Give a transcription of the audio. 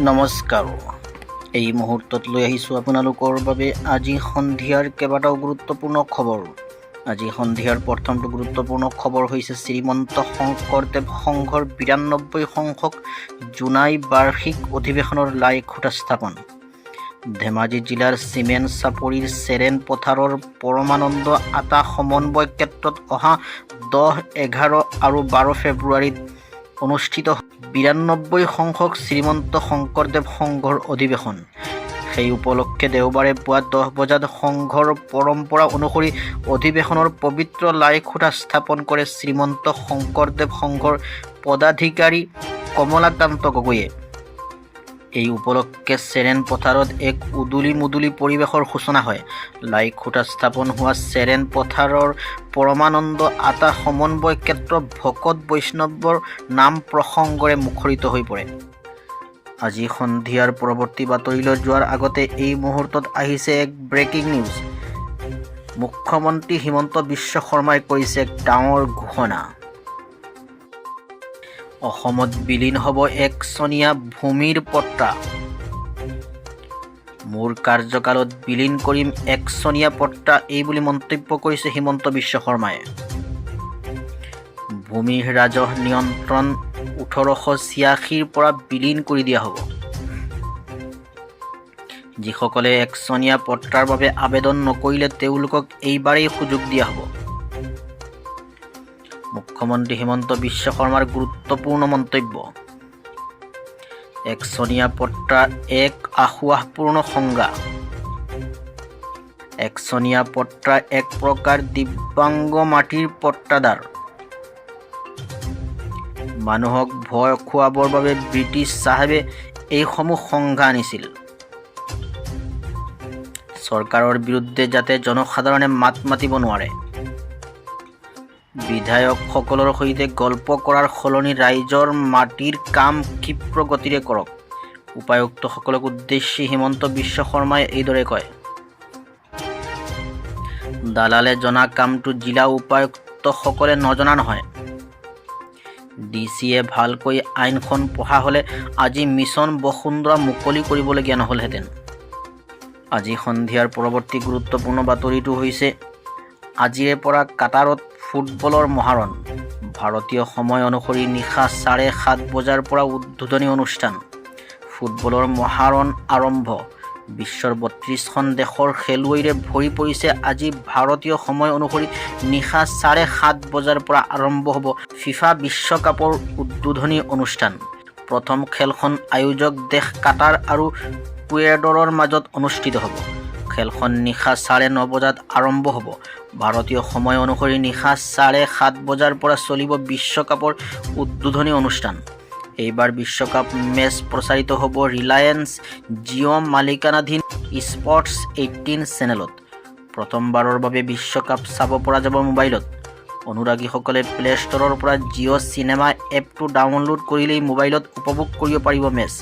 নমস্কাৰ, এই মুহূৰ্তত লৈ আহিছোঁ আপোনালোকৰ বাবে আজি সন্ধিয়াৰ কেইবাটাও গুৰুত্বপূৰ্ণ খবৰ। আজি সন্ধিয়াৰ প্ৰথমটো গুৰুত্বপূৰ্ণ খবৰ হৈছে শ্ৰীমন্ত শংকৰদেৱ সংঘৰ 92 সংখ্যক জোনাই বাৰ্ষিক অধিৱেশনৰ লাই খুঁটা স্থাপন। ধেমাজি জিলাৰ চিমেন চাপৰিৰ চেৰেণ পথাৰৰ পৰমানন্দ আতা সমন্বয় ক্ষেত্ৰত অহা 10, 11 আৰু 12 ফেব্ৰুৱাৰীত অনুষ্ঠিত 92 সংখ্যক শ্ৰীমন্ত শংকৰদেৱ সংঘৰ অধিৱেশন। সেই উপলক্ষে দেওবাৰে পুৱা 10 বজাত সংঘৰ পৰম্পৰা অনুসৰি অধিৱেশনৰ পবিত্ৰ লাই খুঁটা স্থাপন কৰে শ্ৰীমন্ত শংকৰদেৱ সংঘৰ পদাধিকাৰী কমলাকান্ত গগৈয়ে। এই উপলক্ষে চেৰেণ পথাৰত এক উদুলি মুদুলি পৰিৱেশৰ সূচনা হয়। লাই খুঁটা স্থাপন হোৱা চেৰেণ পথাৰৰ পৰমানন্দ আতা সমন্বয় ক্ষেত্ৰ ভকত বৈষ্ণৱৰ নাম প্ৰসংগৰে মুখৰিত হৈ পৰে। আজি সন্ধিয়াৰ পৰৱৰ্তী বাতৰিলৈ যোৱাৰ আগতে এই মুহূৰ্তত আহিছে এক ব্ৰেকিং নিউজ। মুখ্যমন্ত্ৰী হিমন্ত বিশ্ব শৰ্মাই কৰিছে এক ডাঙৰ ঘোষণা। অসমত বিলীন হ'ব একচনীয়া ভূমিৰ পট্টা। মোৰ কাৰ্যকালত বিলীন কৰিম একচনীয়া পট্টা, এই বুলি মন্তব্য কৰিছে হিমন্ত বিশ্ব শৰ্মাই। ভূমি ৰাজহ নিয়ন্ত্ৰণ 1886ৰ পৰা বিলীন কৰি দিয়া হ'ব। যিসকলে একচনীয়া পট্টাৰ বাবে আবেদন নকৰিলে, তেওঁলোকক এইবাৰেই সুযোগ দিয়া হ'ব। মুখ্যমন্ত্ৰী হিমন্ত বিশ্ব শৰ্মাৰ গুৰুত্বপূৰ্ণ মন্তব্য। একচনীয়া পট্টা এক আসোঁৱাহপূৰ্ণ সংজ্ঞা। একচনীয়া পট্টা এক প্ৰকাৰ দিব্যাংগ মাটিৰ পট্টাদাৰ। মানুহক ভয় খুৱাবৰ বাবে ব্ৰিটিছ চাহাবে এইসমূহ সংজ্ঞা আনিছিল। চৰকাৰৰ বিৰুদ্ধে যাতে জনসাধাৰণে মাত মাতিব নোৱাৰে। বিধায়কসকলৰ সৈতে গল্প কৰাৰ সলনি ৰাইজৰ মাটিৰ কাম ক্ষীপ্ৰ গতিৰে কৰক, উপায়ুক্তসকলক উদ্দেশ্যি হিমন্ত বিশ্ব শৰ্মাই এইদৰে কয়। দালালে জনা কামটো জিলা উপায়ুক্তসকলে নজনা নহয়। ডি চিয়ে ভালকৈ আইনখন পঢ়া হ'লে আজি মিছন বসুন্ধৰা মুকলি কৰিবলগীয়া নহ'লহেঁতেন। আজি সন্ধিয়াৰ পৰৱৰ্তী গুৰুত্বপূৰ্ণ বাতৰিটো হৈছে আজিৰে পৰা কাটাৰত ফুটবলৰ মহাৰণ। ভাৰতীয় সময় অনুসৰি নিশা 7:30 বজাৰ পৰা উদ্বোধনী অনুষ্ঠান। ফুটবলৰ মহাৰণ আৰম্ভ। বিশ্বৰ 32খন দেশৰ খেলুৱৈৰে ভৰি পৰিছে। আজি ভাৰতীয় সময় অনুসৰি নিশা 7:30 বজাৰ পৰা আৰম্ভ হ'ব ফিফা বিশ্বকাপৰ উদ্বোধনী অনুষ্ঠান। প্ৰথম খেলখন আয়োজক দেশ কাটাৰ আৰু ইকুৱেডৰৰ মাজত অনুষ্ঠিত হ'ব। খেলখন নিশা 9:30 বজাত আৰম্ভ হ'ব। ভাৰতীয় সময় অনুসৰি নিশা 7:30 বজাৰ পৰা চলিব বিশ্বকাপৰ উদ্বোধনী অনুষ্ঠান। এইবাৰ বিশ্বকাপ মেচ প্ৰচাৰিত হ'ব ৰিলায়েন্স জিঅ' মালিকানাধীন স্পৰ্টছ 18 চেনেলত। প্ৰথমবাৰৰ বাবে বিশ্বকাপ চাব পৰা যাব মোবাইলত। অনুৰাগীসকলে প্লে ষ্ট'ৰৰ পৰা জিঅ' চিনেমা এপটো ডাউনলোড কৰিলেই মোবাইলত উপভোগ কৰিব পাৰিব মেচ।